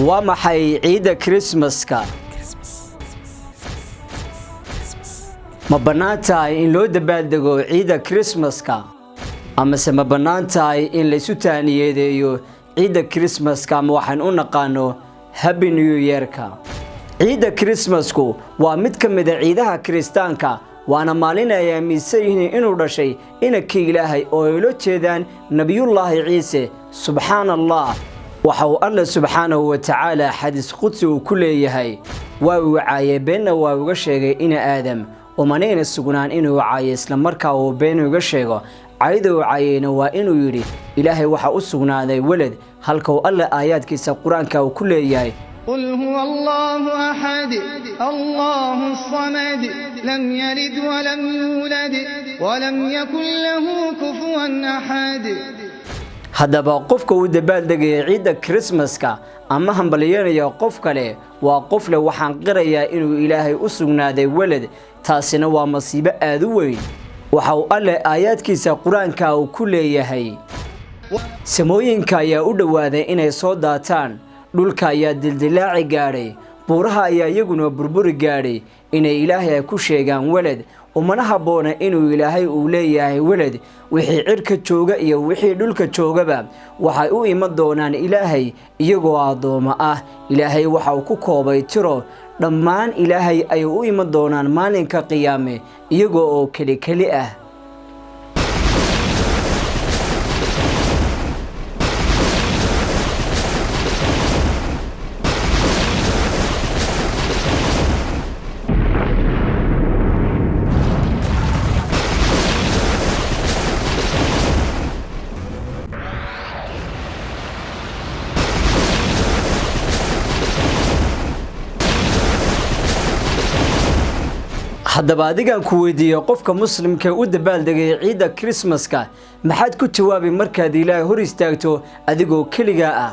Waa maxay ciidda Kirismaska? Ma bannaan tahay in loo dabaaldego ciidda Kirismaska, amase ma bannaan tahay in laysu taaniyeedeeyo ciidda Kirismaska, ama waxaan u naqaano Happy New Year-ka? Ciidda Kirismasku waa mid ka mid a ciidaha Kiristaanka, waana maalin ay aaminsan yihiin inuu dhashay inankii Ilaahay, oo ay ula jeedaan Nebiyullaahi Ciise. Subxaana Allah, waxa uu Alle subxaanahu wa tacaala xadiis qudsi uu ku leeyahay: "Waa uu caayay, beenna waa uga sheegay ina Aadam, umanayna sugnaan inuu caayo islamarkaa uu been uga sheego. Cayda uu caayeyna waa inuu yidhi Ilaahay waxa u sugnaaday welad," halka uu Alle aayaadkiisa Qur-aanka uu ku leeyahay: قل هو الله أحد، الله الصمد، لم يلد ولم يولد ولم يكن له كفوا أحد. Haddaba, qofka uu dabaaldegaya ciidda Kirismaska ama hambalyanaya qof kale waa qof leh "Waxaan qirayaa inuu Ilaahay u sugnaaday welad." Taasina waa masiibo aad u weyn. Waxa uu Alle aayaadkiisa Qur-aanka uu ku leeyahay: "Samooyinka ayaa u dhowaaday inay soo daataan, dhulka ayaa dildilaaci gaadhay, buuraha ayaa iyaguna burburi gaadhay inay Ilaahay ay ku sheegaan welad. Umana habboona inuu Ilaahay uu leeyahay welad. Wixii cirka jooga iyo wixii dhulka joogaba waxay u iman doonaan Ilaahay iyagoo addoommo ah. Ilaahay waxa uu ku koobay tiro. Dhammaan Ilaahay ay u iman doonaan maalinka Qiyaame iyagoo oo keli keli ah." Haddaba, adigaan ku weydiiyey, qofka Muslimka u dabaaldegaya ciidda Kirismaska, maxaad ku jawaabi markaad Ilaahay hor istaagto adigoo keligaa ah?